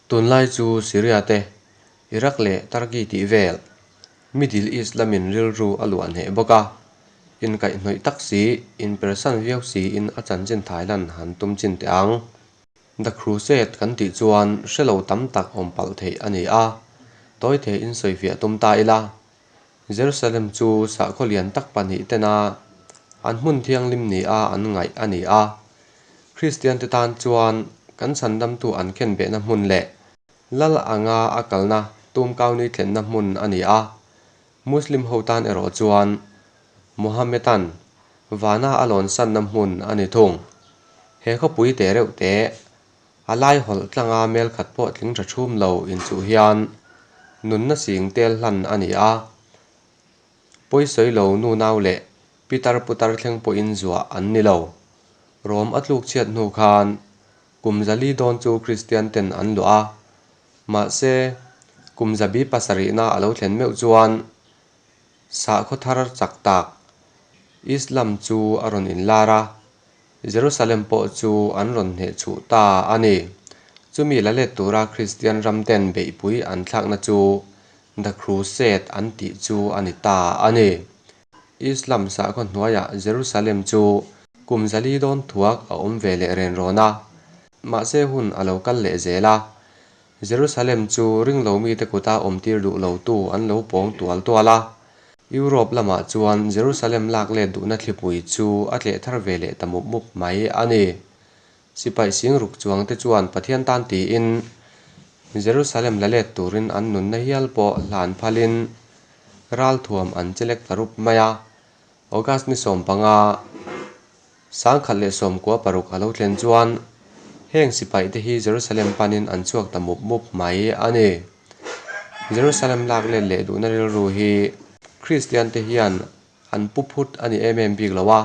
Tunlai chu Syria te, Iraq leh Turkey tih vel Middle East lamin rilru a luah hneh bawk a, inkaihhnawih tak si, inpersan viau siin a chanchin thailan han tum chin teh ang. The Crusade kan tih chuan hre lo tam tak awm palh theih a ni a, tawi theihin sawifiah tum ta ila. Jerusalem chu sahkhaw lian tak pahnih tena an hmun thianghlim nia an ngaih a ni a. Kristiante tan chuan kan chhandamtu an khenbehna hmun leh Lal anga a kalna tumkauni thlenna hmun a ni a. Muslim ho tan erawh chuan Mohammedan vana a lawnsanna hmun a ni thung. He khawpui teh reuh teh, a lai hawlh tlanga mel khat pawh tling tha thum lo inchuh hian nunna sing tel hlan a ni a. Pawisawi lo nu nau leh pitar putar thleng pawhin zuah an ni lo. Rom a tluk chhiat hnu khan kum zali dawn chu Kristian ten an luah a. Mahse, kum zabi pasarihna a lo thlen meuh chuan Sahkhaw thar chak tak Islam chu a rawn inlar a, Jerusalem pawh chu an rawn hneh chhuh ta a ni. Chumi la let tura Kristian ramten beihpui an thlakna chu The Crusade an tih chu a ni ta a ni. Islam sahkhaw hnuaiah Jerusalem chu kum zali dawn thuak a awm ve leh ren rawn a, mahse hun a lo kal leh zel a. Jerusalem chu ringlo mite kuta awmtir duh lotu an lo pawng tual tual a. Europe lamah chuan Jerusalem lak let duhna thlipui chu a tleh thar ve leh ta mup mup mai a ni. Sipai singruk chuangte chuan Pathian tan tiin Jerusalem la let turin an nunna hial pawh hlan phalin ralthuam an chelek ta rup mai a. August ni 15, 1096 a lo thlen chuan heng sipaite hi Jerusalem panin an chhuak ta mup mup mai a ni. Jerusalem lak let leh duhna rilru hi Kristiante hian an pu phut a ni em em bik lo a,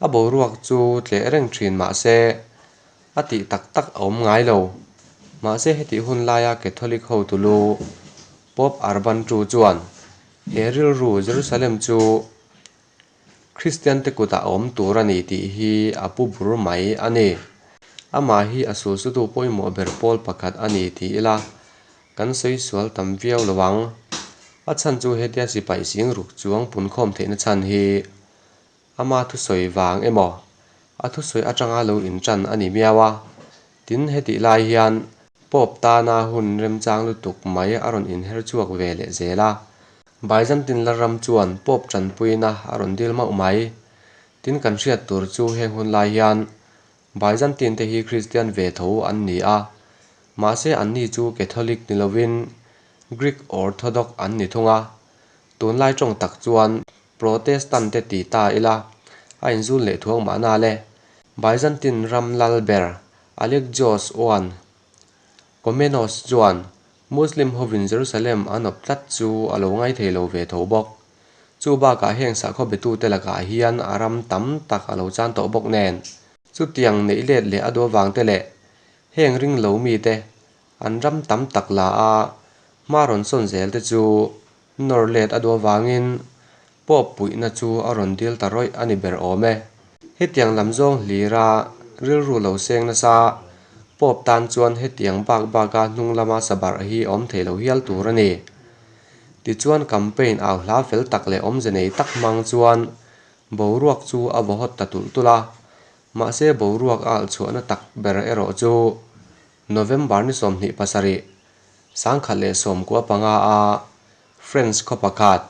a boruak chu tleh reng thin mah se a tih tak tak a awm ngai lo. Mahse hetih hun laia Catholic hotu lu Pope Urban ii chuan he rilru Jerusalem chu Kristiante kutah a awm tur a ni tih hi a pu bur mai a ni. Amah hi a sulsutu pawimawh ber pawl pakhat a ni tih ila kan sawi sual tam viau lo ang. A chhan chu hetia sipai sing ruk chuang punkhawm theihna chhan hi ama thusawi vang emaw a thusawi atanga lo intan a ni miau a. Tin, hetih lai hian Pope tana hun remchang lutuk mai a rawn inher chhuak ve leh zel a. Byzantine Lalram chuan Pope tanpuina a rawn dil mauh mai. Tin, kan hriat tur chu heng hun lai hian Byzantine te hi Kristian ve tho an ni a, mahse anni chu Catholic ni lovin Greek Orthodox an ni thung a. Tunlai tawng tak chuan Protestant te ti ta ila a inzul leh thuang mahna le. Byzantine ram lal ber Alexios I Komnenos chuan Muslim hovin Jerusalem an awp tlat chu a lo ngaithei lo ve tho bawk. Chu bakah heng sakhaw betute lakah hian a ram tam tak a lo chan tawh bawk nen. Chutiang neih let leh a duh avangte leh heng ring lo mite an ram tam tak la a hma rawn sawn zel te chu Nawr let a duh avangin Pope puihna chu a rawn dil ta rawih a ni ber awm e. Hetiang lam zawng hlira rilru lo seng nasa Pope tan chuan hetiang bak baka hnung lama sabarh hi awm thei lo hial tur a ni. Tichuan campaign au hla fel tak leh awmze nei tak hmang chuan boruak chu a vaw hawt ta tulh tulh a. Mahse boruak a alh chhuahna tak ber erawh chu November ni 27, 1095 a French khaw pakhat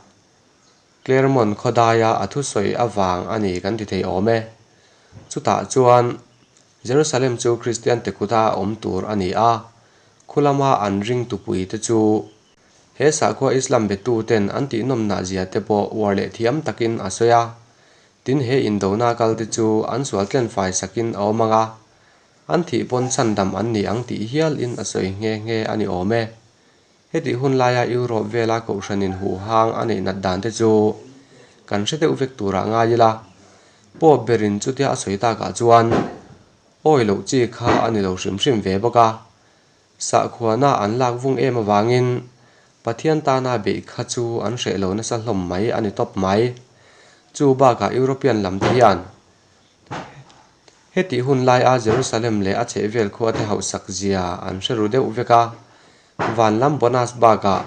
Clermont khawdaia a thusawi avang a ni kan ti thei awm e. Chutah chuan Jerusalem chu Kristian te kuta awm tur a ni a, khu lama an ringtupui te chu he sakhua Islam betu ten an tihnawmnah zia te pawh uar leh thiam takin a sawi a. Tin he indona kal te chu an sual tlenfai sakin a awm ang a, An thih pawn chhandam an ni ang tih hialin a sawi nghe nghe a ni awm e. Hetih hun laia Europe vela kohhranin huhang a neih nat dan te chu kan hre deuh vek turah ngai ila, Pope berin chutia a sawi takah chuan awi loh chi kha a ni lo hrim hrim ve bawk a. Sahkhuana an lak vung em avangin Pathian tana beih kha chu an hreh lo nasa hlawm mai a ni tawp mai. Chu bakah European lam te hian. Hetih hun laia Jerusalem leh a chhehvel khuate hauhsak zia an hre ru deuh vek a, van lam bonus bakah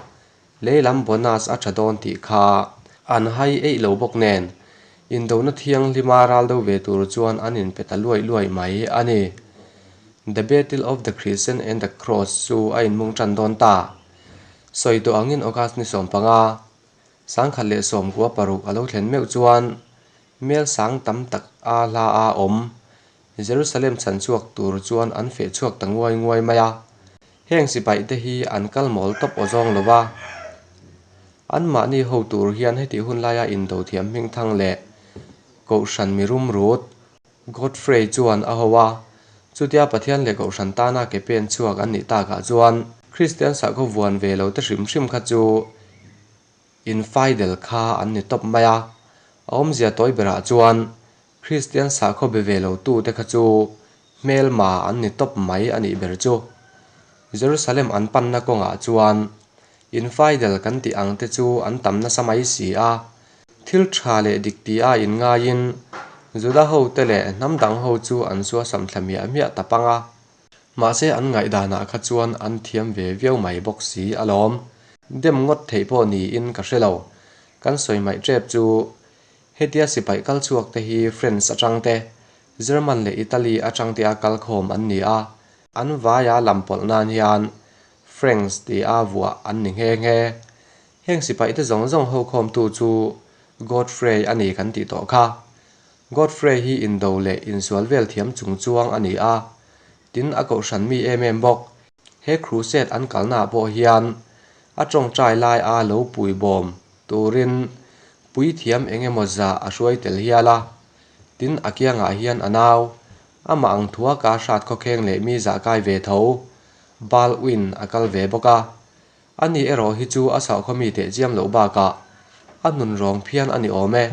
lei lam bonus a tha dawn tih kha an hai eih lo bawk nen, indona thianghlima ral do ve tur chuan an inpe ta luai luai mai a ni. The Battle of the Crescent and the Cross chu a inmung tan dawn ta. Sawi tawh angin August ni 15, 1096 a lo thlen meuh chuan Mel sang tam tak a hla a awm. Jerusalem chhan chhuak tur chuan an feh chhuak ta nguai nguai mai a. Heng sipaih te hi an kal mawl tawp aw zawng lo va. Anmahni ho tur hian hetih hun laia indo thiam hmingthang leh Kohhran mi rumrut Godfrey chuan a ho a. Chutia Pathian leh Kohhran tana ke pen chhuak an nih takah chuan Kristian sakhaw vuan ve lo te hrim hrim kha chu Infidel kha an ni tawp mai a, a awmzia tawi berah chuan Kristian sakhaw be ve lo tute kha chu hmelma an ni tawp mai a nih ber chu. Jerusalem an panna kawngah chuan Infidel kan tih ang te chu an tam nasa mai si a, thil tha leh dik ti a inngaiin Juda ho te leh hnam dang ho chu an suasam thla miah miah ta pang a. Mahse an ngaihdanah kha chuan an thiam ve viau mai bawk si alawm. Dem ngawt theih pawh niin ka hre lo. Kan sawi hmaih tep chu hetia sipai kal chhuak te hi France atang te, German leh Italy atang te a kal khawm an ni a, an vaia lam pawlh nan hian Franks tia vuah an ni nghe nghe. Heng sipai te zawng zawng ho khawmtu chu Godfrey a ni kan tih tawh kha. Godfrey hi indo leh insual vel thiam chung chuang a ni a, tin a kohhran mi em em bawk. He crusade an kalnaah pawh hian a tawngtai lai a lo pui bawm turin puithiam eng emaw zah a hruai tel hial a, tin a kiangah hian a nau, amah ang thuaka hrat khawkheng leh mi zah kai ve tho, Baldwin a kal ve bawk a. Ani erawh hi chu a chhauhkhaw mi teh chiam loh bakah a nun rawng phian a ni awm e.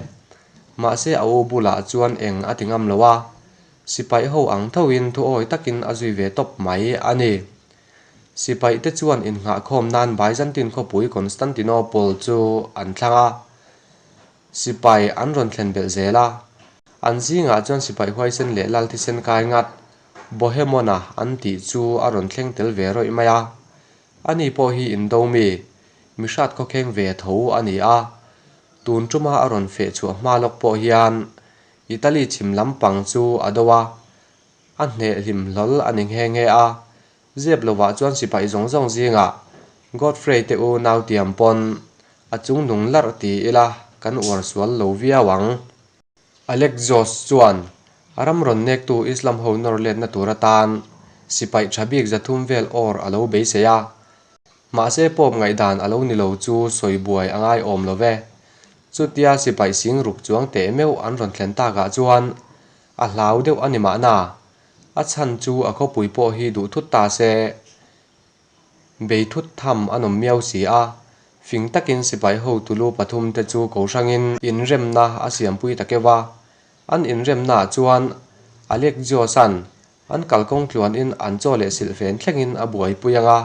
Mahse a u bulah chuan eng a ti ngam lo a, sipai ho ang thoin thuawi takin a zui ve tawp mai a ni. Sipai te chuan innghahkhawm nan Byzantine khawpui Constantinople chu an thlang a, sipai an rawn thlen belh zel a. An zingah chuan sipai huaisen leh lal thisen kai ngat Bohemond-a an tih chu a rawn thleng tel ve rawih mai a. Ani pawh hi indo mi, mi hrat khawkheng ve tho a ni a. Tun tuma a rawn feh chhuah hma lawk pawh hian Italy chhim lampang chu a do a, a hneh hlim hlawl a ni nghe nghe a. Zep lovah chuan sipai zawng zawng zingah Godfrey te u nautiam pawn a chungnung larh ti ila kan uar sual lo viau ang. Alexios chuan a ram rawn nektu Islam ho nawr letna tur atan sipai tha bik 300 vel awr a lo beisei a. Mahse Pope ngaihdan a lo ni lo chu sawi buai a ngai awm lo ve. Chutia sipai sing ruk chuang teh meuh an rawn thlen takah chuan a hlau deuh a ni mahna. A chhan chu a khawpui pawh hi duh thut ta se. Bei thut tham an awm miau si a, fing takin sipai hotu lu pathum te chu ko hrangin inremna a siampui ta keuh a. An inremnaah chuan Alexios-a'n an kalkawng tluanin an chaw leh silhfen thlengin a buaipui ang a,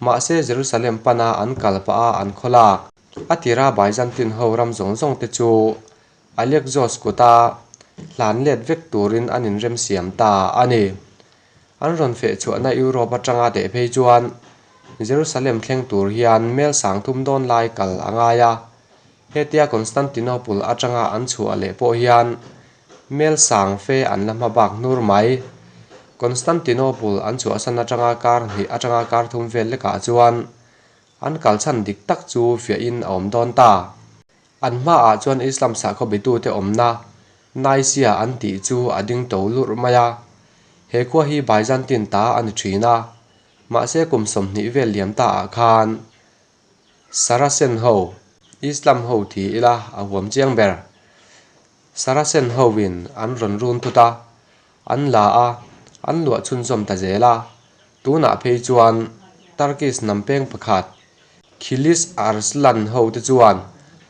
mahse Jerusalem pana an kal pah a an khawlak. A tira Byzantine ho ram zawng zawng te chu Alexios kuta hlan let vek turin an inremsiam ta a ni. An rawn feh chhuahna Europe atanga teh phei chuan Jerusalem thleng tur hian mel 3000 dawn lai kal a ngai a. Hetia Constantinople atanga an chhuah leh pawh hian mel sang fe an la hma bak hnur mai. Constantinople an chhuahsan atanga kar hnih atanga kar thum vel lekah chuan an kalchhan dik tak chu fiahin a awm dawn ta. An hmaah chuan Islam sakhaw betute awmna Nicaea an tih chu a ding to lurh mai a. He khua hi Byzantine ta a ni thin a, mahse kum 20 vel liam ta ah khan Saracen ho, Islam ho ti ila a huam chiang ber. Saracen ho in an rawn run thut a, an la a, an luah chhunzawm ta zel a. Tunah phei chuan Turkish hnam peng pakhat Kilis Arslan ho te chuan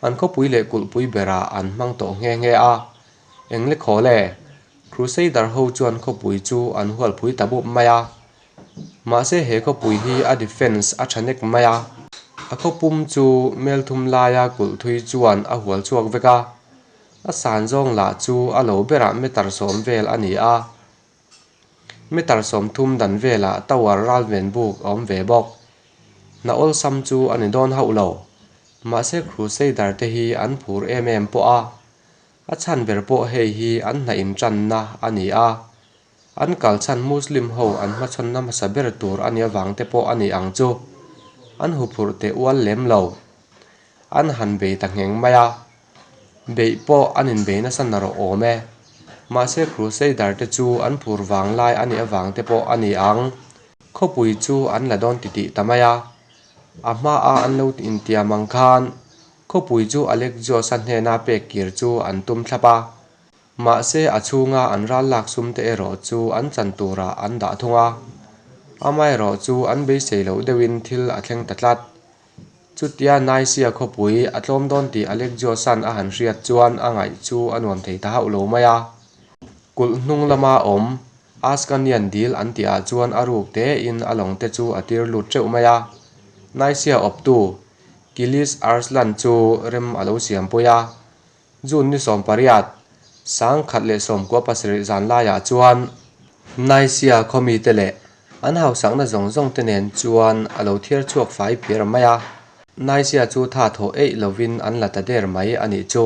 an khawpui leh kulhpui berah an hmang tawh nghe nghe a. Eng le khaw le? Crusader ho chuan khawpui chu an hualpui ta bup mai a. Mahse he khawpui hi a defence a tha nek mai a. A khawpum chu mel thum laia kulh thui chuan a hual chhuak vek a. A san zawng lah chu a lo berah meter sawm vel a ni a. Meter 30 dan velah tower ralven buk a awm ve bawk. Hna awlsam chu a ni dawn hauh lo. Mahse Crusader te hi an phur em em pawh a. A chhan ber pawh hei hi an hna intanna a ni a. An kal chhan Muslim ho an hmachhawnna hmasa ber tur a nih avang te pawh a ni ang chu. An huphurh teh ual lem lo. An han bei ta ngheng mai a. Beih pawh an inbei nasa narawh awm e. Mahse Crusader te chu an phur vang lai a nih avang te pawh a ni ang. Khawpui chu an la dawn titih ta mai a. A hmaa an lo intiam ang khan khawpui chu Alexios-a hnena pek kir chu an tum thlap a. Mahse a chhunga an ral lak sum te erawh chu an chan turah an dah thung a. Amaherawh chu an beisei loh deuhin thil a thleng ta tlat. Chutia Nicaea khawpui a tlawm dawn tih Alexios-a'n a han hriat chuan a ngaih chu a nuam thei ta hauh lo mai a. Kulh hnung lama awm Ascanian dil an tihah chuan a ruk tein a lawng te chu a tir lut teuh mai a. Nicaea awptu Kilis Arslan chu rem a lo siampui a. June ni 18, 1097 zan laiah chuan Nicaea khawmite leh an hausakna zawng zawng te nen chuan a lo thiar chhuak fai phiar mai a. Nicaea chu tha thawh eih lovin an la ta der mai a nih chu.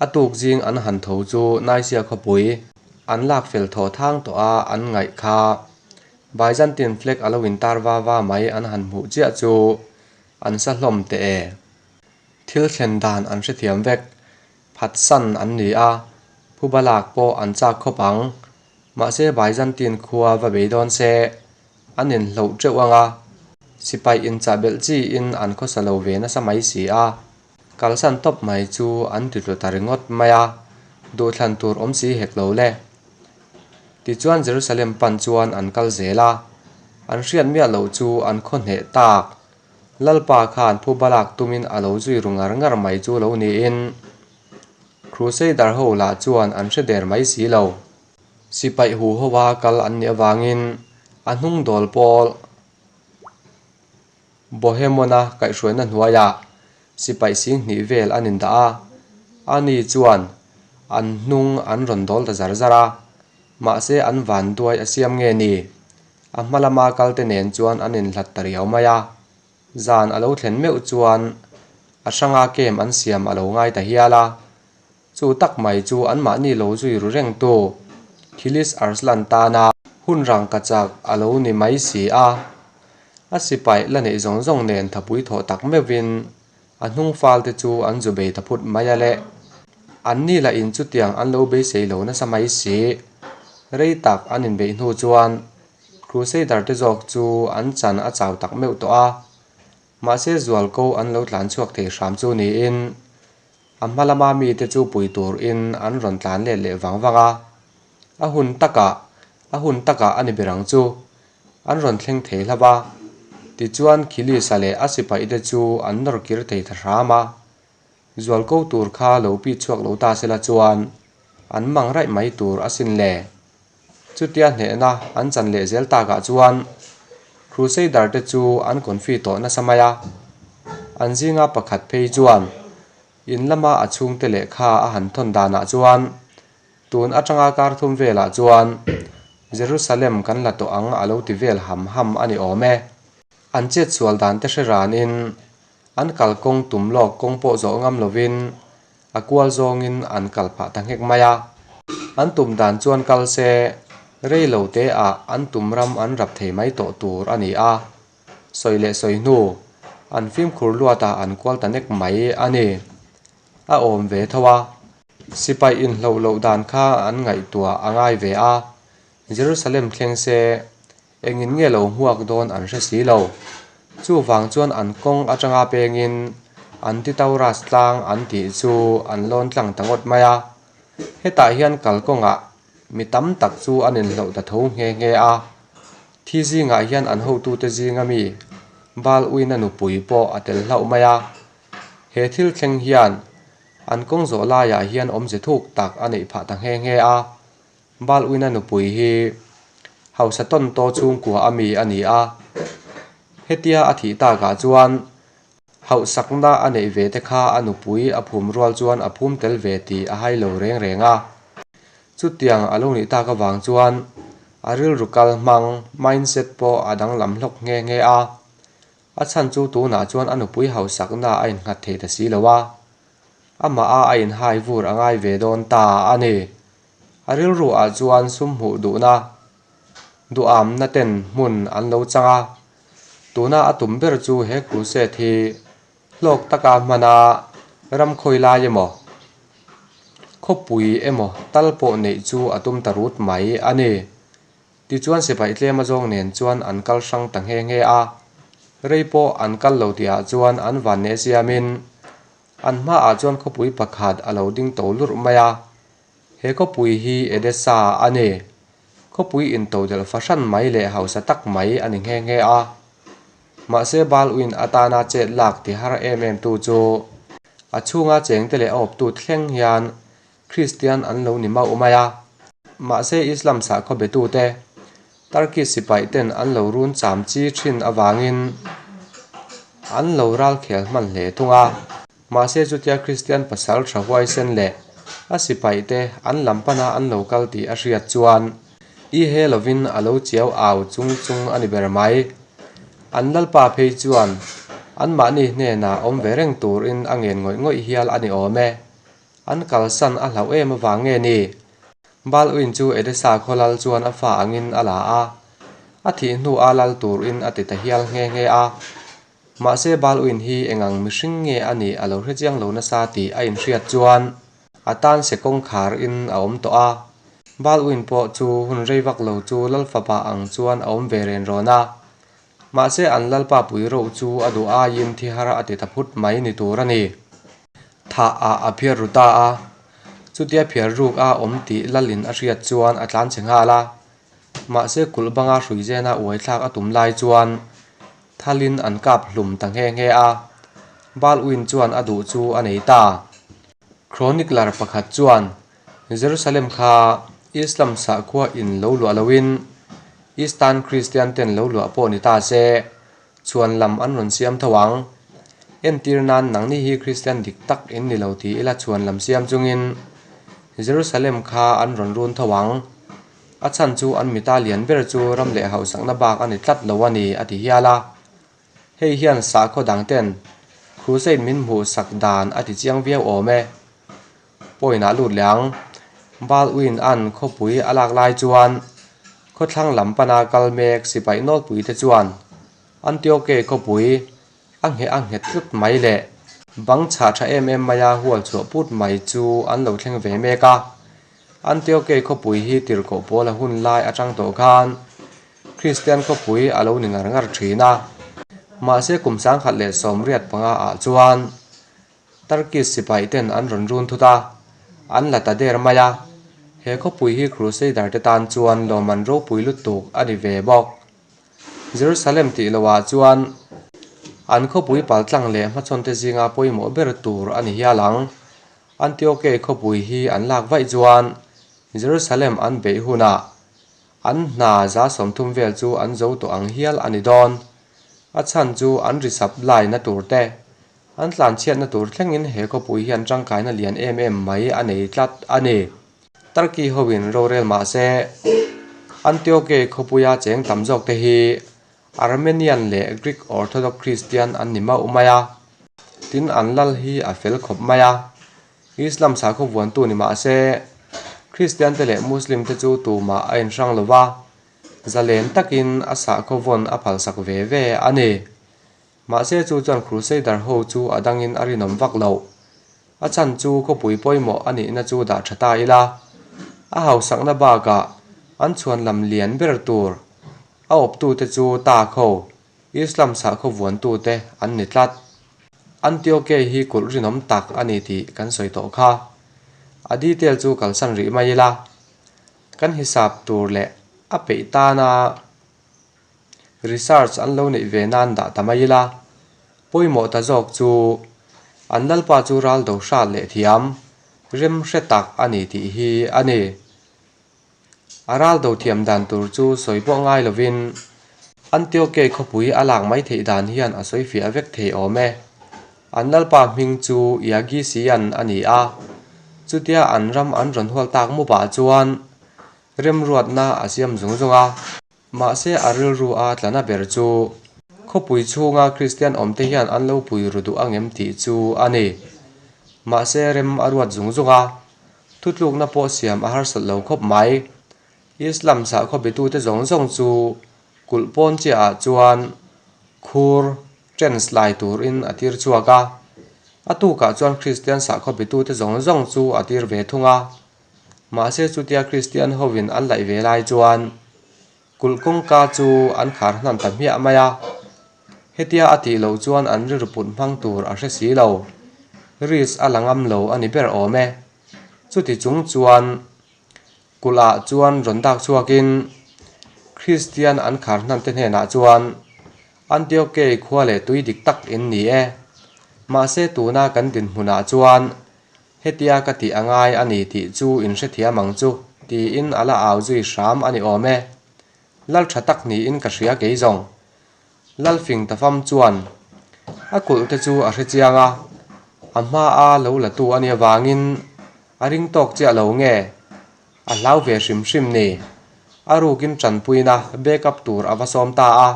A tuk zing an han tho chu Nicaea khawpui an lak fel thaw thang tawh a an ngaih kha. Byzantine flag a lo intar va va mai an han hmuh chiah chu an sa hlawm teh e. Thil thlen dan an hrethiam vek. Phatsan an ni a, phuba lak pawh an chak khawp ang. Mahse Byzantine khua va bei dawn se, an inhloh teuh ang a, sipai inchah belh chiin an khawsa lo ve nasa mai si a. Kalsan tawp mai chu an ti tlu ta ringawt mai a, duhthlan tur awm si hek lo le. Tichuan Jerusalem pan chuan an kal zel a, an hriat miah loh chu an khaw hneh tak. Lalpa khan phuba lak tumin a lo zui ru ngar ngar mai chu lo niin Crusader ho lah chuan an hre der mai si lo. Sipaih hu hova kal an nih avangin a hnung dawl pawl Bohemon-a kaihhruaina hnuaiah sipaih sing hnih vel an indah a, ani chuan an hnung an rawn dawl ta zar zar a, mahse an vanduai a siam nge ni? A hma lama kalte nen chuan an inhlat ta riau mai a, zan a lo thlen meuh chuan a hranga kem an siam a lo ngai ta hial a. Chu tak mai chu anmahni lo zui ru rengtu Khilis Arslan tana hun rangkachak a lo ni mai si a. A sipai la neih zawng zawng nen thapui thawh tak meuhin a hnung falte chu an zu bei ta phut mai a le. Anni lah in chutiang an lo beisei lo nasa mai si. Rei tak an inbeih hnu chuan Crusader te zawk chu an chan a chau tak meuh tawh a. Mahse zualko an lo tlan chhuak thei hram chu niin a hma lama mite chu pui turin an rawn tlan let leh vang vang a. A hun takah a hun takah a ni ber ang chu. An rawn thleng thei hlauh a. Tichuan Khilisa leh a sipaite chu an nawr kir thei ta hram a. Zualko tur kha lo pi chhuak lo ta sela chuan an mang raih mai tur asin le. Chutia hnehna an chan leh zel takah chuan Crusader te chu an confi tawh nasa mai a. An zinga pakhat phei chuan in lama a chhungte lehkha a han thawn danah chuan tun atanga kar thum velah chuan Jerusalem kan la tawh ang a lo ti vel ham ham a ni awm e. An chetsual dan te hre ranin An kalkawng tum lawk kawng pawh zawh ngam lovin a kual zawngin an kal phah ta nghek mai a. An tum dan chuan kal se rei lo te ah an tum ram an rap thei mai tawh tur a ni a. Sawi leh sawi hnu an fimkhur luat ah an kual ta nek mai a ni. A awm ve tho a. Sipai inhloh loh dan kha an ngaihtuah a ngai ve a. Jerusalem thleng se Engin nge lo hmuak dawn an hre si lo. Chuvang chuan an kawng atanga pengin Antitauras tlang an tih chu an lawn tlang ta ngawt mai a. Hetah hian kalkawngah mi tam tak chu an inhloh ta tho nghe nghe a. Thi zingah hian an hotute zinga mi Baal uina nupui pawh a tel hlauh mai a. He thil thleng hian an kawng zawh laiah hian awmze thuk tak a neih phah ta nghe nghe a. Balwina nupui hi hausa tawn taw chhungkua a mi a ni a, hetia a thih takah chuan Hauhsakna a neih ve te kha a nupui a phum rual chuan a phum tel ve tih a hai lo reng reng a. Chutiang a lo nih tak avang chuan a rilru kal hmang, mindset, pawh a danglam hlawk nghe nghe a. A chhan chu tunah chuan a nupui hausakna a innghat thei ta si lo a, amah a a inhai vur a ngai ve dawn ta a ni. A rilru ah chuan sum hmuh duhna, duhamna ten hmun an lo chang a, tuna a tum ber chu he crusade hi hlawk taka hman a ram khawi lai emaw, khawpui emaw tal pawh neih chu a tum ta rut mai a ni. Tichuan sipai tlem azawng nen chuan an kal hrang ta nghe nghe a, rei pawh an kal lo tihah chuan an vanneh siamin an hmaah chuan khawpui pakhat a lo ding to lurh mai a, he khawpui hi Edessa a ni. Khawpui intodelh fahran mai leh hausa tak mai a ni nghe nghe a. Mahse Baldwin atana chet lak ti har em em tu chu a chhunga chengte leh a awptu thleng hian Kristian an lo ni mauh mai a, mahse Islam sakhaw betute Turkish sipai ten an lo run cham chi thin avangin an lo ral khel hman hle thung a. Mahse chutia Kristian pasal tha huaisen leh a sipai te an lam pana an lo kal tih a hriat chuan i he lovin a lo chiau au chung chung a ni ber mai. An lalpa phei chuan anmahni hnenah awm ve reng turin a ngen ngawih ngawih hial a ni awm e. An kalsan a hlauh em avang nge ni? Baldwin chu Edessa khaw lal chuan a fa angin a la a, a thih hnu a lal turin a ti ta hial nghe nghe a. Mahse Baldwin hi engang mihring nge a nih a lo hrechiang lo nasa tih a inhriat chuan a tan se kawngkhar in a awm tawh a. Baldwin pawh chu hun rei vak lo chu lal fapa ang chuan a awm ve ren rawn a. Mahse an lalpa pui roh chu a duh aiin thi har a ti ta phut mai ni tur a ni. Thah ah a phiar ru ta a, chutia phiar ruk a awm tih Lalin a hriat chuan a tlan chhe nghal a. Mahse kulh banga hrui zena uai thlak a tum lai chuan thalin an kap hlum ta nghe nghe a, Baldwin chuan a duh chu a nei ta. Chronicler pakhat chuan Jerusalem kha Islam sakhua in lo luah loin Eastern Christian ten lo luah pawh ni ta se, Chhuan lam an rawn siam tho ang. Entir nan nangni hi Kristian dik tak in ni lo ti ila chhuan lam siam chungin Jerusalem kha an rawn run tho ang. A chhan chu an mita lian ber chu ram leh hausakna bak a ni tlat lo a ni a ti hial a. Hei hian sakhaw dang ten Crusade min hmuh sak dan a ti chiang viau awm e. Point ah lut leh ang. Baldwin an khawpui a lak lai chuan khawthlang lam pana kal mek sipai nawlpui te chuan Antioche khawpui a ngheh a nghet tlut mai leh bang chhah tha em em maia hual chhuah put mai chu an lo thleng ve mek a. Antioche khawpui hi tirhkoh pawl a hun lai atang tawh khan Kristian khawpui a lo ni ngar ngar thin a. Mahse kum 1085 ah chuan Turkish sipai ten an rawn run thut a, an la ta der mai a. He khawpui hi Crusader te tan chuan lawmman ropui lutuk a ni ve bawk. Jerusalem tih loh ah chuan an khawpui paltlang leh hmachhawn te zinga pawimawh ber tur a ni hial ang. Antioche khawpui hi an lak vaih chuan Jerusalem an beih hunah an hna 30% vel chu an zo tawh ang hial a ni dawn. A chhan chu an risap laina tur te An tlanchhiatna tur thlengin he khawpui hian tangkaina lian em em mai a nei tlat a ni. Turkey hoin rorel mah se, Antioche khawpuia cheng tam zawkte hi Armenian leh Greek Orthodox Christian an ni mauh mai a. Tin, an lal hi a fel khawp mai a. Islam sakhaw vuantu ni mah se, Christian te leh Muslim te chu tumah a inhrang lo va, zalen takin a sakhaw vawn a phalsak ve ve a ni. Mahse chu chuan Crusader ho chu a dangin a rinawm vak loh. A chhan chu khawpui pawimawh a nihna chu dah tha ta ila. A hausakna bakah an chhuan lam lian ber tur a awptute chu Tak ho, Islam sakhaw vuantute an ni tlat. Antioche hi kulh rinawm tak a ni tih kan sawi tawh kha. A detail chu kalsan rih mai ila. Kan hisap tur leh a peih tana Research an lo neih ve nan dah ta mai ila, pawimawh ta zawk chu an lalpa chu ral do hrat leh thiam, rem hre tak a ni tih hi a ni. A ral do thiam dan tur chu sawi pawh ngai lovin Antioche khawpui a lak mai theih dan hian a sawi fiah vek thei awm e. An lalpa hming chu Yagisian a ni a, chutia an ram an rawn hual tak mupah chuan remruatna a siam zung zung a. Mahse a rilru a tlana ber chu khawpui chhunga Kristian awmte hian an lo pui ru duh angem tih chu a ni. Mahse rem a ruat zung zung a, thutlukna pawh siam a harsat lo khawp mai. Islam sahkhaw betute zawng zawng chu kulh pawn chiah ah chuan khur Trends lai turin a tir chhuak a, a tukah chuan Kristian sahkhaw betute zawng zawng chu a tir ve thung a. Mahse chutia Kristian hovin an laih ve lai chuan kulh kawngka chu an khar hnan ta hmiah mai a. Hetia a tih loh chuan an rilru put hmang tur a hre si lo. Risk a la ngam lo a ni ber awm e. Chuti chung chuan Kulh ah chuan rawn dak chhuakin Kristian an khar hnan te hnenah chuan Antiokei khua leh tui dik tak in ni e. Mahse tuna kan dinhmunah chuan hetia ka tih a ngai a ni tih chu in hrethiam ang chu tiin a la au zui hram a ni awm e. Lal tha tak niin ka hria kei zawng. Lalfing Tafam chuan a kulh te chu a hre chiang a, a hmaa lo la tu a nih avangin a ring tawk chiah lo nge a hlau ve hrim hrim ni. A rukin tanpuina backup tur a va sawm ta a,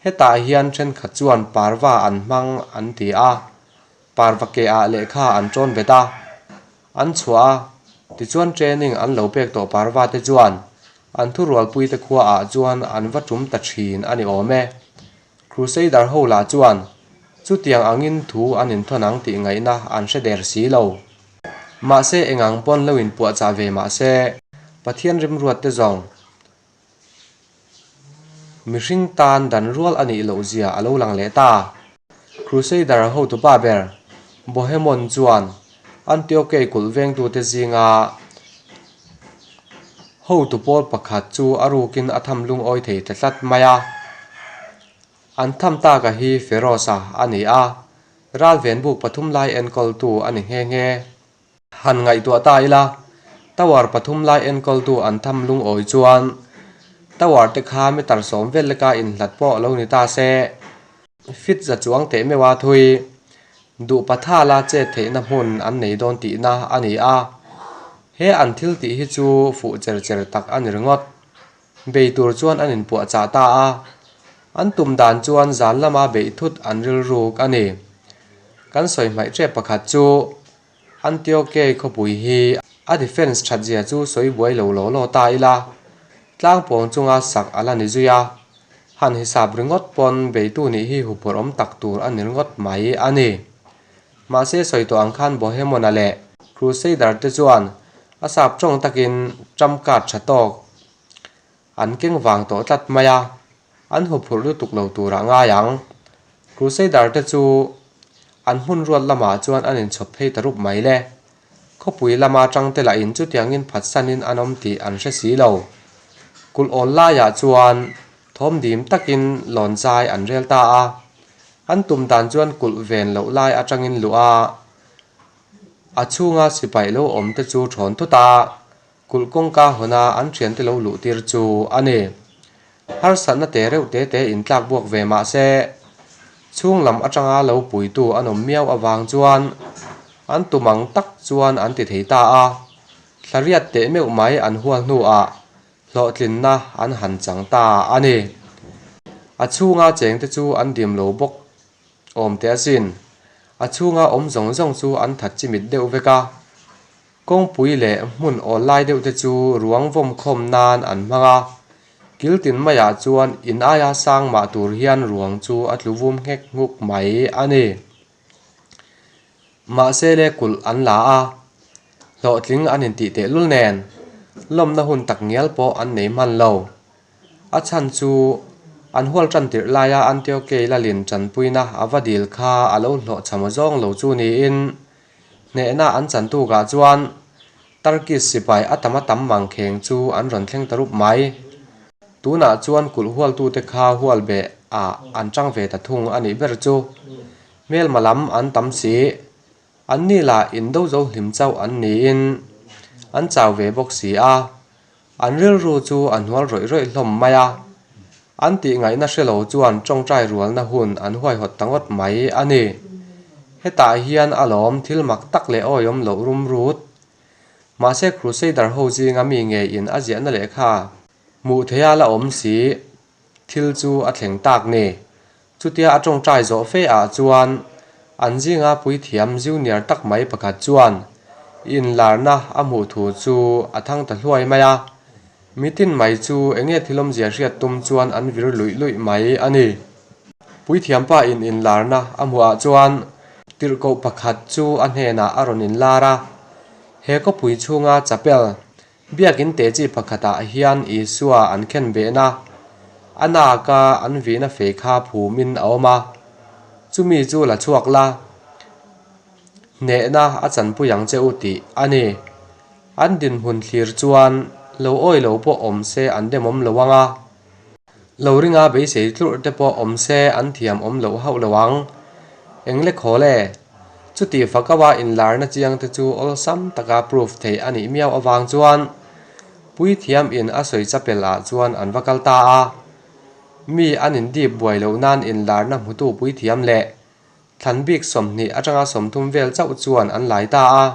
hetah hian thenkhat chuan parva an hmang an ti a, parva ke ah lehkha an tawn bet a, An chhuah a, tichuan training an lo pek tawh parva te chuan an thurualpui te khua ah chuan an va tum ta thin a ni awm e. Crusader ho lah chuan chutiang angin thu an inthawn ang tih ngaihna an hre der si lo. Mahse engang pawn lo inpuahchah ve mahse Pathian rimruat te zawng Mihring tan dan rual a nih loh zia a lo lang leh ta. Crusader hotupa ber Bohemond chuan Antiochei kulh vengtute zinga hotu pawl pakhat chu a rukin a tham lungawi thei ta tlat mai a. An tham taka hi Feroz-a a ni a, ralvenbuk pathum lai enkawltu a ni nghe nghe. Han ngaihtuah ta ila, tower pathum lai enkawltu an tham lungawi chuan tower te kha meter sawm vel leka inhlat pawh lo ni ta se, fit za chuang teh meuh a thui duh pathala chet theihna hmun an nei dawn tihna a ni a. He an thil tih hi chu fuh cher cher tak a ni ringawt. Bei tur chuan an inpuahchah ta a, an tum dan chuan zan lama beih thut an rilruk a ni. Kan sawi hmaih ṭep pakhat chu Antiokei khawpui hi a defence that zia chu sawi buai lo law law ta ila, tlangpawng chunga sak a la ni zui a, han hisap ringawt pawn beitu nih hi huphurh awm tak tur a ni ringawt mai a ni. Mahse sawi tawh ang khan Bohemon-a leh Crusader te chuan a sap tawng takin Trump card tha tawk an keng vang tawh tlat mai a, an huphurh lutuk lo turah ngai ang. Crusader te chu an hmun ruat lamah chuan an inchhawp phei ta rup mai le. Khawpui lama tangte lahin chutiangin phatsanin an awm tih an hre si lo. Kulh awl laiah chuan thawm dim takin lawn zai an rel ta a. An tum dan chuan kulh ven loh lai atangin luh a, a chhunga sipai lo awm te chu thawn thut a. Kulh kawngka hawna an thiante lo luh tir chu a ni. Harsatna te reuh te te in tlak buak ve mah se, chhung lam atanga lo puitu an awm miau avang chuan an tum ang tak chuan an ti thei ta a, thlariat teh meuh mai an hual hnuah hlawhtlinna an han chang ta a ni. A chhunga chengte chu an dim lo bawk awm teh asin. A chhunga awm zawng zawng chu an that chimit deuh vek a. Kawngpui leh hmun awl lai deuh te chu ruang vawm khawm nan an hmang a, kil tin maiah chuan in aia sang mah tur hian ruang chu a tlu vum nghek nghuk mai a ni. Mahse le kulh an la a, hlawhtling an intih tehlul nen lawmna hun tak ngial pawh an nei hman lo. A chhan chu an hual tan tirh laia Antiokei lalin tanpuina a va dil kha a lo hlawhchham zawng lo chu niin Hnehna an chan tukah chuan Turkish sipai a tam a tam mangkheng chu an rawn thleng ta rup mai. Tunah chuan kulh hualtute kha hual beh ah an tang ve ta thung a nih ber chu. Hmelma lam an tam si. An ni lah indo zo hlim chauh an niin an chau ve bawk si a. An rilru chu a hnual rawih rawih hlawm mai a. An tih ngaihna hre lo chuan tawngtai rualna hun an huaihawt ta ngawt mai a ni. Hetah hian alawm thil mak tak leh awihawm loh rum rut. Mahse Crusader ho zinga mi ngeiin a ziahna lehkha hmuh theiha la awm si. Thil chu a thleng tak ni. Chutia a tawngtai zawh fe ah chuan an zinga puithiam junior tak mai pakhat chuan inlarna a hmuh thu chu a thang ta hluai mai a. Mitin mai chu enge thil awmzia hriat tum chuan an vir luih luih mai a ni. Puithiam pa in inlarna a hmuh ah chuan tirhkoh pakhat chu a hnenah a rawn inlar a. He khawpui chhunga chapel Biakin te chi pakhatah hian Isua an khen behna, a naka an vihna fei kha phumin a awm a, chumi chu la chhuak la, hnehna a chanpui ang che u tih a ni. An dinhmun thlir chuan lo awi lo pawh awm se an demawm lo ang a, lo ringa beisei tlurh te pawh awm se an thiam awm loh hauh lo ang. Engle khawl e? Chuti fakawa inlarna chiang te chu awlsam taka proof theih a nih miau avang chuan Puithiam in a sawi chapel ah chuan an va kal ta a. Mi an indip buai loh nan inlarna hmutu Puithiam leh thlan bik 20 atanga 30 vel chauh chuan an lai ta a.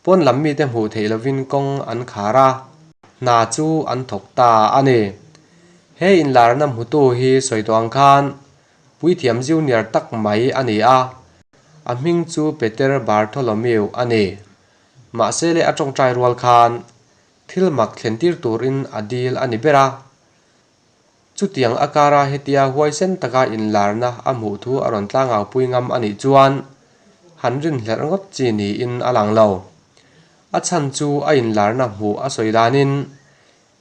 Pawn lam mite hmuh theih lovin kawng an khar a, hna chu an thawk ta a ni. He inlarna hmutu hi sawi tawh ang khan Puithiam junior tak mai a ni a, a hming chu Peter Bartholomew a ni. Mahse le a tawngtai rual khan thil mak thlentir turin a dil a ni ber a. Chutiang a kara hetia huaisen taka inlarna a hmuh thu a rawn tlangaupui ngam a nih chuan han rinhlerh ngawt chi niin a lang lo. A chhan chu a inlarna hmuh a sawi danin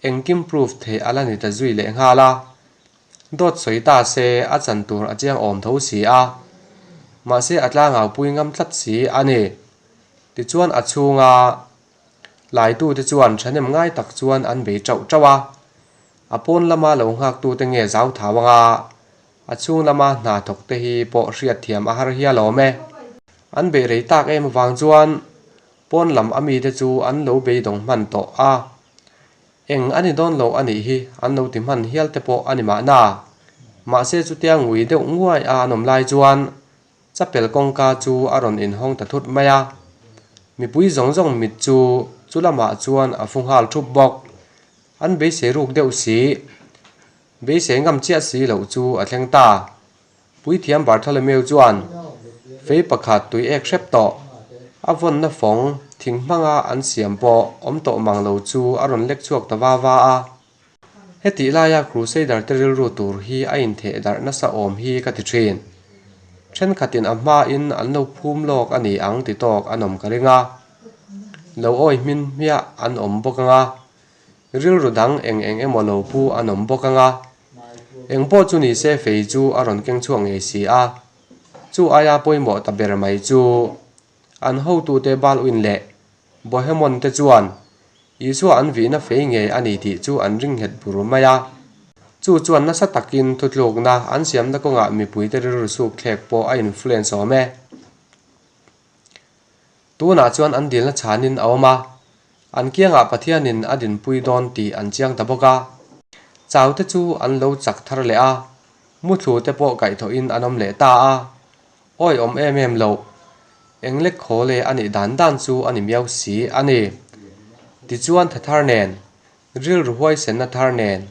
engkim proof theih a la ni ta zui lehnghal a. Dawt sawi ta se a chan tur a chiang awm tho si a, mahse a tlangaupui ngam tlat si a ni. Tichuan a chhunga laitute chuan thahnem ngai tak chuan an bei tauh tauh a, a pawn lama lo nghaktute nge zau thau anga a chhung lama hna thawkte hi pawh hriatthiam a har hial awm e. An beih rei tak em avang chuan pawn lam a mite chu an lo beidawng hman tawh a. Eng a ni dawn lo a nih hi an lo ti hman hial te pawh a ni mahna. Mahse chutia ngui deuh nguai a an awm lai chuan chapel kawngka chu a rawn inhawng ta thut mai a. Mipui zawng zawng mit chu chu lamah chuan a fu nghal thup bawk. An beisei ruk deuh si. Beisei ngam chiah si loh chu a thleng ta. Puithiam Bartholomew chuan fei pakhat tui ek hrep tawh, a vawnna fawng thing hmanga an siam pawh awm tawh mang lo chu a rawn lek chhuak ta va va a. Hetih laia Crusader te rilru tur hi a intheh darh nasa awm hi ka ti thin. Thenkhatin a hmain an lo phum lawk a ni ang ti tawk an awm ka ring a, lo awi hmin hmiah an awm bawk ang a, rilru dang eng eng emaw lo pu an awm bawk ang a. Eng pawh chu ni se fei chu a rawn keng chhuak ngei si a, chu aia pawimawh ta ber mai chu an hotute Baldwin leh Bohemond te chuan Isua an vihna fei ngei a ni tih chu an ringnghet bur mai a. Chu chuan nasa takin thutlukna an siamna kawngah mipuite rilru suk thlek pawh a influence awm e. Tunah chuan an dilna chhanin a awm a, an kiangah Pathianin a dinpui dawn tih an chiang ta bawk a. Chaute chu an lo chak thar leh a, muthlu te pawh kaihthawhin an awm leh ta a, awi awm em em loh, eng lek khaw leh a nih dan dan chu a ni miau si a ni. Tichuan tha thar nen, rilru huaisenna thar nen,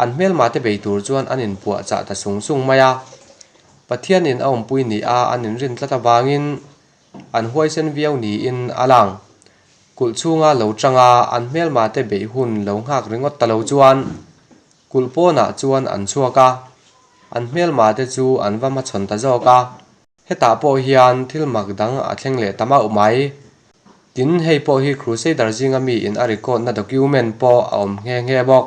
an hmelma te bei tur chuan an inpuah chah ta sung sung mai a. Pathianin a awmpui ni a an inrin tlat avangin An huaisen viau niin a lang. Kulh chhunga lo tanga an hmelma te beih hun lo nghak ringawt ta lo chuan kulh pawnah chuan an chhuak a, an hmelma te chu an va hmachhawn ta zawk a. Hetah pawh hian thil mak dang a thleng leh ta mauh mai. Tin, hei pawh hi Crusader zinga mi in a record na document pawh a awm nghe nghe bawk.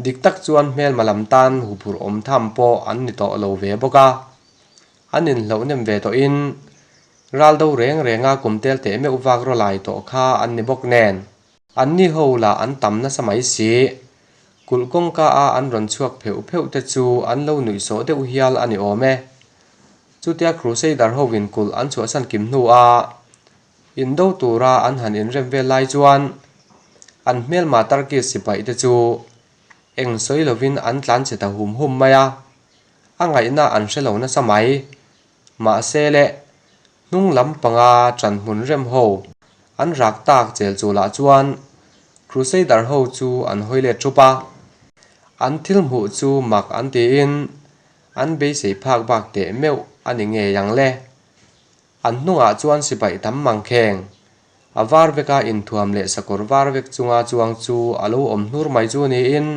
Dik tak chuan hmelma lam tan huphurh awm tham pawh an ni tawh lo ve bawk a. An inhloh nem ve tawhin ral do reng renga kum tel teh meuh vak raw lai tawh kha an ni bawk nen. Anni ho lah an tam nasa mai si. Kulh kawngka a an rawn chhuak pheuh pheuh te chu an lo nuihsawh deuh hial a ni awm e. Chutia Crusader hovin kulh an chhuahsan kim hnu a indo tura an han inrem vel lai chuan an hmelma Turkish sipaih te chu eng sawi lovin an tlan che ta hum hum mai a. A ngaihna an hre lo nasa mai. Mahse le, hnung lam panga ṭan hmun rem ho an rak tak chel chulah chuan Crusader ho chu an hawi let ṭhup a. An thil hmuh chu mak an tiin an beisei phak bak teh meuh a ni ngei ang le. An hnungah chuan sipai tam mangkheng, a var veka inthuam leh sakawr var vek chunga chuang chu a lo awm hnur mai chu niin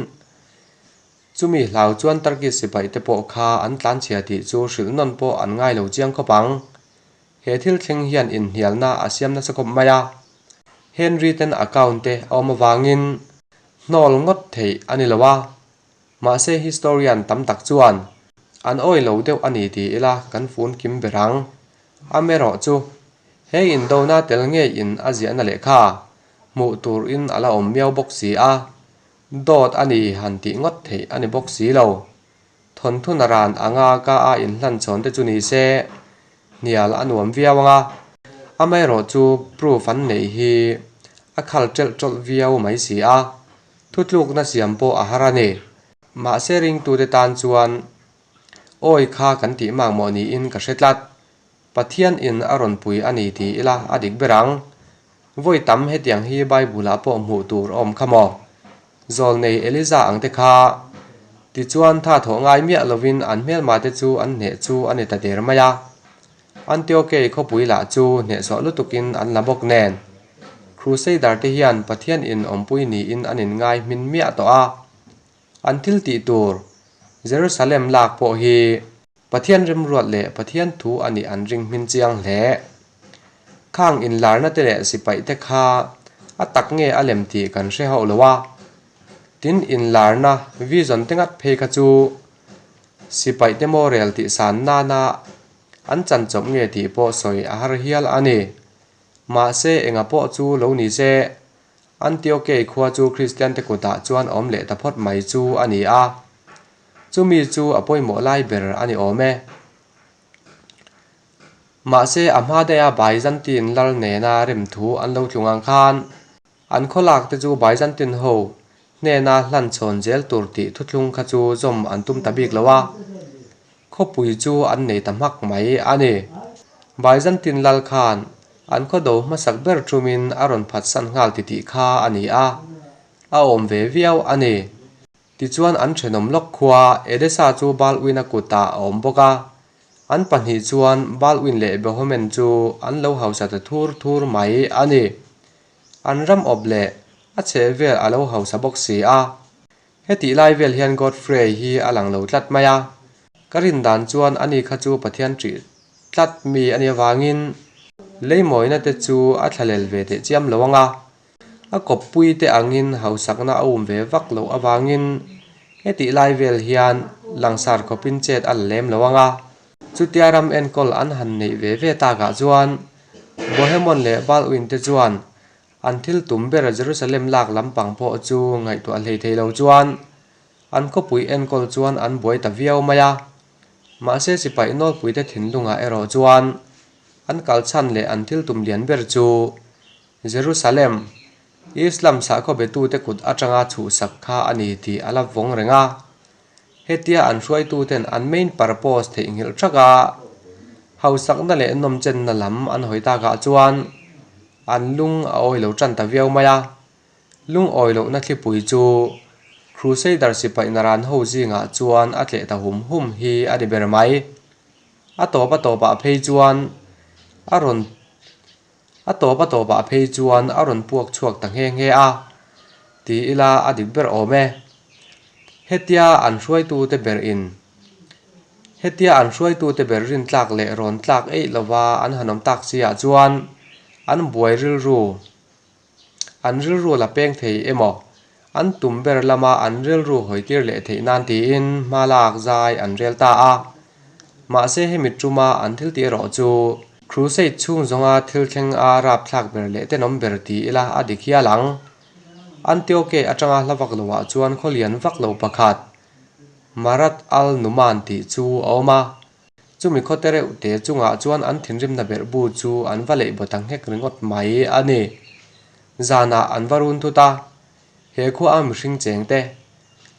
Chumi hlau chuan Turkish sipai te pawh kha an tlanchhia tih chu hrilh nawn pawh an ngai lo chiang khawp ang. He thil thleng hian inhnialna a siam nasa khawp mai a. Henry ten account te a awm avangin hnawl ngawt theih a ni lo a. Mahse historian tam tak chuan an awi lo deuh a ni ti ila kan fun kim ber ang. Amaherawh chu he indona tel ngei in a ziahna lehkha hmuh tur in a la awm miau bawk si a. Dawt a ni han tih ngawt theih a ni bawk si lo. Thawnthuna ran anga ka a inhlan chhawn te chu ni se, hnial a nuam viau ang a. Amaherawh chu proof an neih hi a khal ṭelh ṭawlh viau mai si a, thutlukna siam pawh a har a ni. Mahse ringtute tan chuan awi kha kan tih makmawh niin ka hre tlat. Pathian in a rawn pui a ni ti ila a dik ber ang. Vawi tam hetiang hi Bible ah pawh hmuh tur a awm kha maw? Zawlnei Eliza ang te kha. Tichuan tha thawh ngai miah lovin an hmelma te chu an hneh chu a ni ta der mai a. Antiokei khawpui lah chu hnehsawh lutukin an la bawk nen. Crusader te hian Pathian in awmpui niin an inngai hmin miah tawh a. An thil tih tur Jerusalem lak pawh hi Pathian remruat leh Pathian thu a nih an ring hmin chiang hle. Khang inlarna te leh sipaih te kha a tak nge a lem tih kan hre hauh lo a. Tin inlarna vision te ngat phei kha chu sipaih te morel tih san nana an chan chawp nge tih pawh sawi a har hial a ni. Mahse enga pawh chu lo ni se Antiokei khua chu Kristian te kutah chuan awm leh ta phawt mai chu a ni a. Chumi chu a pawimawh lai ber a ni awm e. Mahse a hma daiha Byzantine lal nena rem thu an lo tlung ang khan an khawlak te chu Byzantine ho hnena hlan chhawn zel tur tih thuthlung kha chu zawm an tum ta bik lo a, khawpui chu an nei ta hmak mai a ni. Byzantine lal khan an khawdo hmasak ber thumin a rawn phatsan nghal titih kha a ni a, a awm ve viau a ni. Tichuan an thenawm lawk khua Edessa chu Baldwin-a kutah a awm bawk a, an pahnih chuan Baldwin leh Behomen chu an lo hausa ta thur thur mai a ni. An ram awp leh a chheh vel a lo hausa bawk si a. Hetih lai vel hian Godfrey hi a lang lo tlat mai a, ka rin dan chuan ani kha chu Pathian ṭih tlat mi a nih avangin leimawina te chu a thlalel ve teh chiam lo ang a. A kawppui te angin hausakna a um ve vak loh avangin hetih lai vel hian langsar khawpin chet a la lem lo ang a. Chutia ram enkawl an han neih ve ve takah chuan Bohemond leh Baldwin te chuan an thil tum ber Jerusalem lak lampang pawh chu ngaihtuah hlei thei lo chuan an khawpui enkawl chuan an buai ta viau mai a. Mahse sipai nawlpuite thinlungah erawh chuan an kalchhan leh an thil tum lian ber chu Jerusalem, Islam sakhaw betute kut atanga chhuhsak kha a ni tih a la vawng reng a. Hetia an hruaituten an main purpose theihnghilh thak a, hausakna leh nawmchenna lam an hawi takah chuan an lung a awi lo tan ta viau mai a. Lungawi lohna thlipui chu Crusader sipai naran ho zingah chuan a tleh ta hum hum hi a ni ber mai. A tawp a tawpah phei chuan a rawn. A tawp a tawpah phei chuan a rawn puak chhuak ta nghe nghe a, ti ila a dik ber awm e. Hetia an hruaitute ber in Hetia an hruaitute ber rintlak leh rawn tlak eih lova an han awm tak si ah chuan an buai rilru An rilru la peng thei emaw? An tum ber lama an rilru hawitir leh theih nan tiin hma lak zai an rel ta a. Mahse hemi tuma an thil tih erawh chu Crusade chhung zawnga thil thleng a rapthlak ber leh tenawm ber ti ila a dik hial ang. Antioche atanga hla vak loah chuan khawlian vak lo pakhat Marat al-Numan tih chu a awm a. Chumi khawte reuh te chungah chuan an thinrimna berh bu chu an va leih baw ta nghek ringawt mai a ni. Zanah an va run thut a, he khua a mihring cheng te,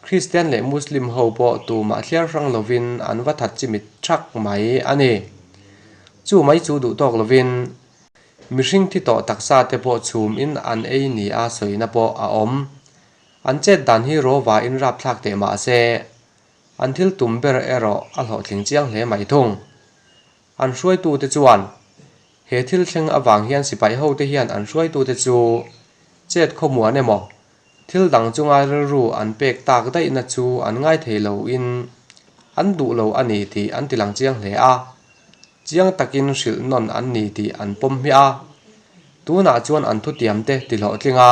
Kristian leh Muslim ho pawh tumah thliar hrang lovin an va that chimit thak mai a ni. Chu mai chu duh tawk lovin mihring thi tawh taksa te pawh chhum in an ei ni a sawina pawh a awm. An chet dan hi rawva in rapthlak teh mah se, an thil tum ber erawh a hlawhtling chiang hle mai thung. An hruaitute chuan he thil thleng avang hian sipai hote hian an hruaitute chu chet khawmuan emaw thil dang chunga rilru an pek tak daihna chu an ngai thei loin an duh lo a ni tih an ti lang chiang hle a, chiang takin hrilh nawn an ni tih an pawm hmiah a. Tunah chuan an thutiamte ti hlawhtling a,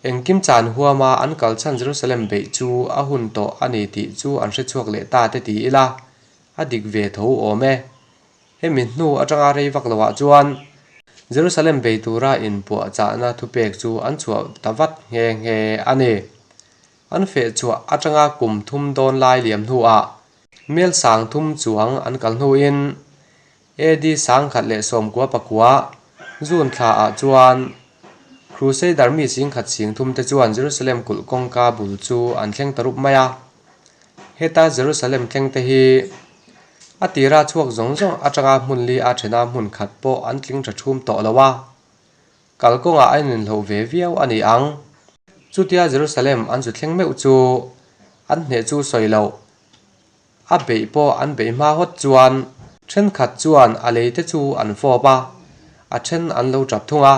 engkim chan huama an kalchhan Jerusalem beih chu a hun tawh a ni tih chu an hrechhuak leh ta te ti ila, a dik ve tho awm e. Hemi hnu atanga rei vak loah chuan Jerusalem bei tura inpuahchahna thupek chu an chhuah ta vat nghe nghe a ni. An feh chhuah atanga kum thum dawn lai liam hnuah mel sang thum chuang an kal hnuin AD 1019 June thlaah chuan Crusader mi singkhat sing thum te chuan Jerusalem kulh kawngka bul chu an thleng ta rup mai a. Heta Jerusalem thleng te hi a tira chhuak zawng zawng atanga hmun li a thena hmun khat pawh an tling tha thum tawh lo a, kalkawngah a inhloh ve viau a ni ang. Chutia Jerusalem an zu thleng meuh chu an hneh chu sawi loh. A beih pawh an beih hma hawt chuan thenkhat chuan a lei te chu an fawp a, a then an lo tap thung a.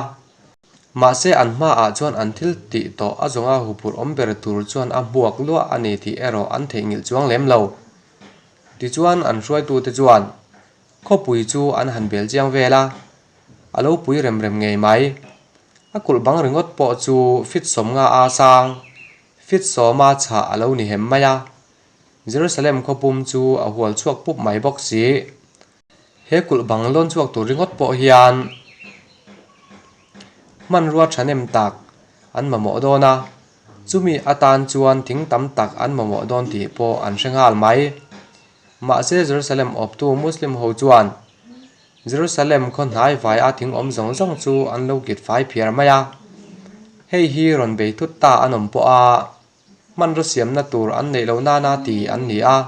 Mahse an hmaah chuan an thil tih tawh a zawnga huphurh awm ber tur chuan a hmuak luah a ni tih erawh an theihnghilh chuang lem lo. Tichuan an hruaitute chuan khawpui chu an han bel chiang vel a, a lo pui rem rem ngei mai. A kulh bang ringawt pawh chu fit 50 a sang, fit 10 a chhah a lo ni hem mai a. Jerusalem khawpum chu a hual chhuak pup mai bawk si. He kulh bang lawn chhuak tur ringawt pawh hian hmanrua thahnem tak an mamawh dawn a, chumi atan chuan thing tam tak an mamawh dawn tih pawh an hre nghal mai. Mahse Jerusalem awptu Muslim ho chuan Jerusalem khaw hnai vai a thing awm zawng zawng chu an lo kit fai phiar mai a, hei hi rawn bei thut ta an awm pawh a. Hmanraw siamna tur an neih loh nana ti an ni a,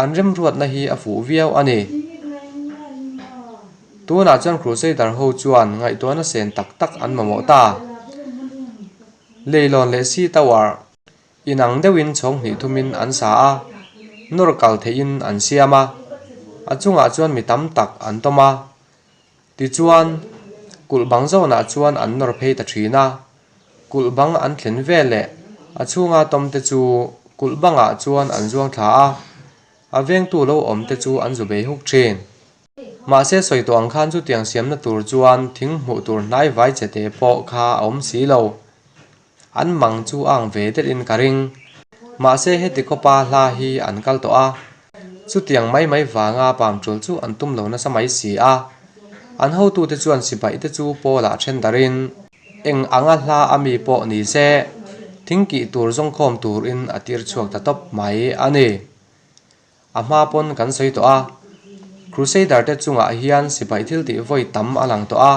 an remruatna hi a fuh viau a ni. Tunah chuan Crusader ho chuan ngaihtuahna sen tak tak an mamawh ta. Leilawn leh Sea Tower inang deuhin chhawng hnih thumin an sa a, nawr kal theihin an siam a, a chungah chuan mi tam tak an tawm a. Tichuan, kulh bang zawnah chuan an nawr phei ta thin a, kulh bang an thlen veleh a chhunga tawmte chu kulh bangah chuan an zuang thla a, a vengtu lo awmte chu an zu bei huk thin. Mahse sawi tawh ang khan chutiang siamna tur chuan thing hmuh tur hnai vai che te pawh kha a awm si lo. An mang chu a ang ve derin ka ring. Mahse heti khawpa hla hi an kal tawh a, chutiang mai mai vanga pam tul chu an tum lo nasa mai si a. An hotute chuan sipaih te chu Paul-ah then darin eng anga hla a mi pawh ni se, thing kih tur zawngkhawm turin a tir chhuak ta tawp mai a ni. A hma pawn kan sawi tawh a, Crusader te chungah hian sipai thil tih vawi tam a lang tawh a.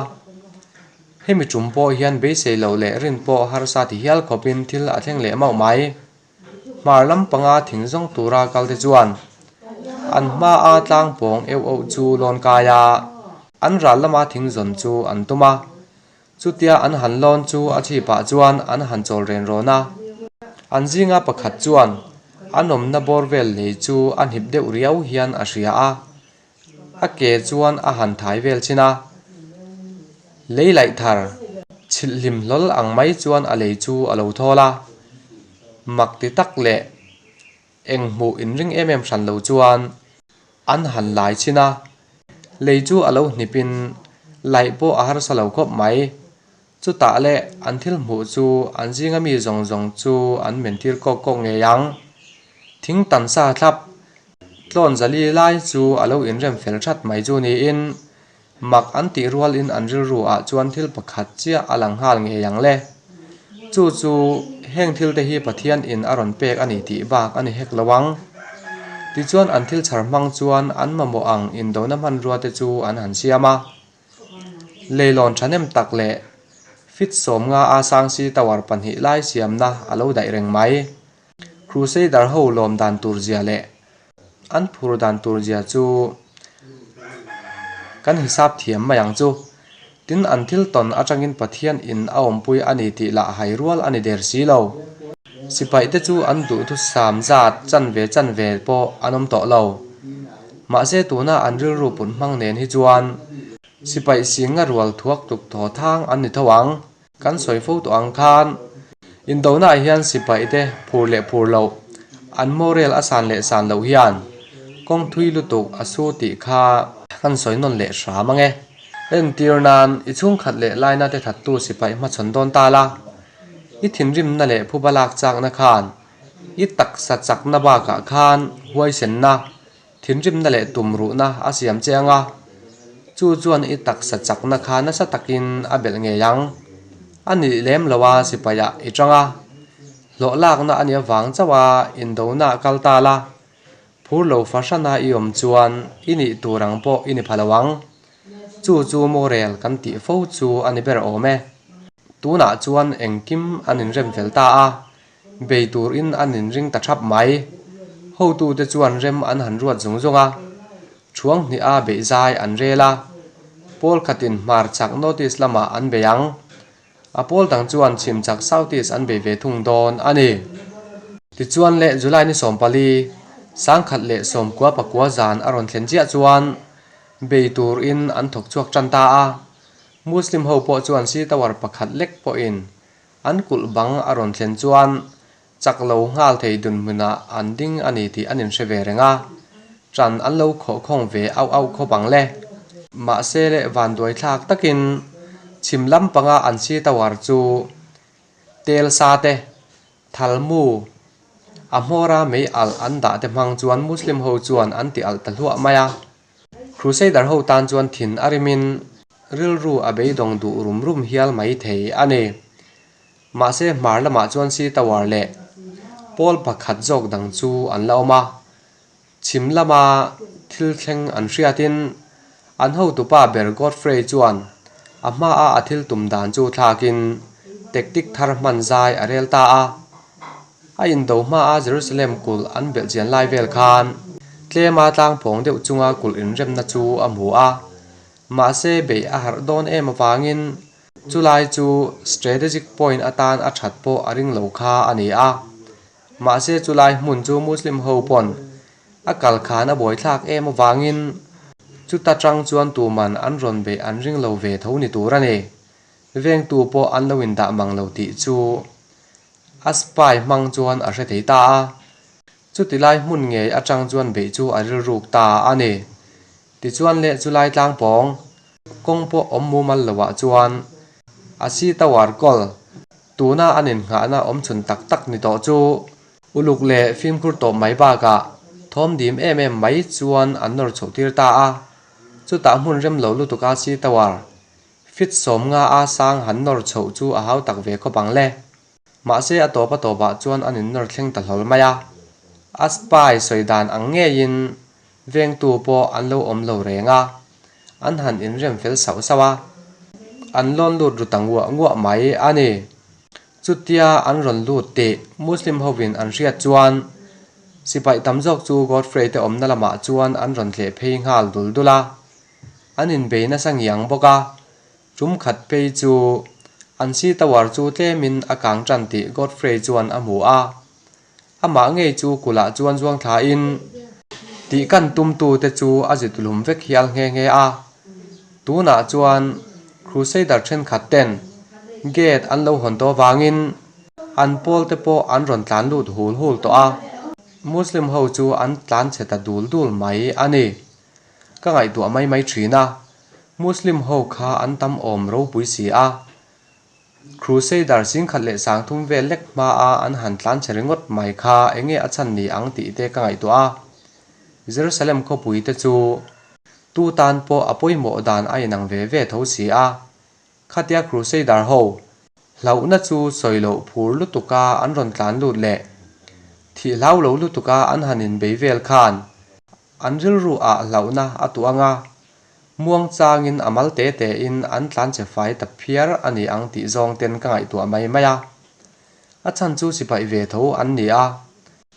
Hemi tum pawh hian beisei loh leh rin pawh harsa ti hial khawpin thil a thleng leh mauh mai. Hmar lam panga thing zawng tura kal te chuan an hmaa tlang pawng euh euh chu lawn kai a, an ral lama thing zawn chu an tum a. Chutia an han lawn chu a chhip ah chuan an han chawl ren rawn a. An zinga pakhat chuan an awmna bawr vel lei chu a hnip deuh riau hian a hria a, a ke chuan a han thai vel chin a. Lei laih thar chhilh hlim hlawl ang mai chuan a lei chu a lo thawl a, mak ti tak leh Eng hmuh inring em em hran lo chuan an han lai chin a, lei chu a lo hnipin laih pawh a harsa lo khawp mai. Chutah leh an thil hmuh chu an zinga mi zawng zawng chu an mentir kawk kawk ngei ang. Thing tan sa thlap tlawn zali lai chu a lo inrem fel that mai chu niin Mak an tih rualin an rilru ah chuan thil pakhat chiah a lang nghal ngei ang le. Chu chu heng thil te hi Pathian in a rawn pek a ni tih bak a ni hek lo ang. Tichuan an thil chhar hmang chuan an mamawh ang indona hmanrua te chu an han siam a. Leilawn thahnem tak leh fit 50 a Sangsi Tower pahnih lai siamna a lo daih reng mai. Crusader ho lawm dan tur zia leh an phur dan tur zia chu. Kan hisap thiam mai ang chu. Tin, an thil tawn atangin Pathian in a awmpui a ni tih lah hai rual a ni der si lo. Sipaih te chu an duhthusam zat chanve chanve pawh an awm tawh lo. Mahse tuna an rilru put hmang nen hi chuan sipaih singa rual thuak tuk thaw thang an ni tho ang. Kan sawi fo tawh ang khan indonaah hian sipaih te phur leh phur loh, an morel a san leh san loh hian kawng thui lutuk a su tih kha kan sawi nawn leh hram ang e. Entir nan i chhungkhat leh laina te thattu sipaih hmachhawn dawn ta la, i thinrimna leh phuba lak chakna khan i taksa chakna bakah khan huaisenna Thinrimna leh tumruhna a siam che ang a, chu chuan i taksa chakna kha nasa takin a belh ngei ang. A nih lem lo a sipaiah i tang a, hlawh lakna a nih avang chauh a indona kal ta la, phur lo fahrana i awm chuan i nih tur ang pawh i ni pha lo ang. Chu chu morel kan tih fo chu a ni ber awm e. Tunah chuan engkim an inrem fel ta a, Bei turin an inring ta thap mai. Hotute chuan rem an han ruat zung zung a, thuang hniha beih zai an rel a. Pawl khatin hmar chak North East lamah an bei ang. A pawl dang chuan chhim chak South East an bei ve thung dawn a ni. Tichuan leh July ni 14, 1019 zan a rawn thlen chiah chuan bei turin an thawk chhuak tan ta a. Muslim ho pawh chuan Sea Tower pakhat lek pawhin An kulh bang a rawn thlen chuan chak lo nghal thei dunhmunah an ding a ni tih an inhre ve reng a, ṭan an lo khawh khawng ve auh auh khawp ang le. Mahse leh vanduai thlak takin chhim lampanga an si tower chu tel sa te, thal mu, a hmawra mei alh an dah te hmang chuan Muslim ho chuan an ti alh ta hluah mai a. Crusader ho tan chuan thin a rimin rilru a beidawng duh rum rum hial mai thei a ni. Mahse hmar lamah chuan Sea Tower leh pawl pakhat zawk dang chu an la awm a. Chhim lama thil thleng an hriatin an hotupa ber Godfrey chuan a hmaa a thil tum dan chu thlakin tactic thar hman zai a rel ta a. A indo hmaa Jerusalem kulh an belh chian lai vel khan tlema tlangphawng deuh chunga kulh inremna chu a hmu a. Mahse beih a harh dawn em avangin chulai chu strategic point atan a that pawh a ring lo kha a ni a. Mahse chulai hmun chu Muslim ho pawn a kal khan a buaithlak em avangin chuta tang chuan tuman an rawn beih an ring lo ve tho ni tur a ni. Vengtu pawh an lo indah mang lo tih chu A spy hmang chuan a hre thei ta a, chuti lai hmun ngei atang chuan beih chu a rilruk ta a ni. Tichuan leh chulai tlangpawng kawng pawh awm mumal loah chuan a sea tower kawl tuna an innghahna awm chhun tak tak ni tawh chu uluk leh fimkhur tawp mai bakah thawm dim em em mai chuan an nawr chhoh tir ta a, chutah hmun rem lo lutuka sea tower Fit 50 a sang han nawr chhoh chu a hau tak ve khawp ang le. Mahse a tawp a tawpah chuan an innawr thleng ta hlawl mai a. A spy sawi dan ang ngeiin vengtu pawh an lo awm lo reng a, an han inrem fel sauh sauh a, an lawn lut ru ta nguah nguah mai a ni. Chutia an rawn lut tih Muslim hovin an hriat chuan sipai tam zawk chu Godfrey te awmna lamah chuan an rawn thleh phei nghal dul dul a. An inbei nasa ngiang bawk a, tum khat phei chu an sea tower chu tlemin a kang tan tih Godfrey chuan a hmu a. Amah ngei chu kulhah chuan zuang thlain tih kan tumtute chu a zit hlum vek hial nghe nghe a. Tunah chuan Crusader thenkhat ten gate an lo hawn tawh avangin an pawl te pawh an rawn tlan lut hul hul tawh a, Muslim ho chu an tlan chhe ta dul dul mai a ni. Ka ngaihtuah mai mai thin a, Muslim ho kha an tam awm ropui si a, Crusader 1030 vel lek hma a an han tlan chhe ringawt mai kha enge a chhan ni ang tih te ka ngaihtuah a. Jerusalem khawpui te chu tu tan pawh a pawimawh dan a inang ve ve tho si a, khatia Crusader ho hlauhna chu sawi loh phur lutuk a an rawn tlan lut leh thih hlau lo lutuk a an han inbei vel khan An rilru ah hlauhna a tuah ang a, muang changin a mal te te in an tlan che fai ta phiar a ni ang tih zawng ten ka ngaihtuah mai mai a. A chhan chu sipaih ve tho an ni a,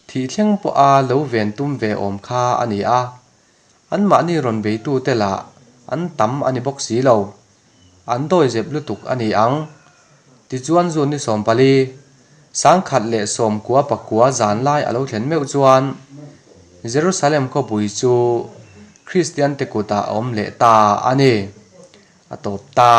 thih thleng pawha lo ven tum ve awm kha a ni a. Anmahni rawn beitu te lah An tam a ni bawk si lo. An dawizep lutuk a ni ang. Tichuan June ni 14, 1099 zan lai a lo thlen meuh chuan Jerusalem khawpui chu Kristiante kutah a awm leh ta a ni. A tawp ta.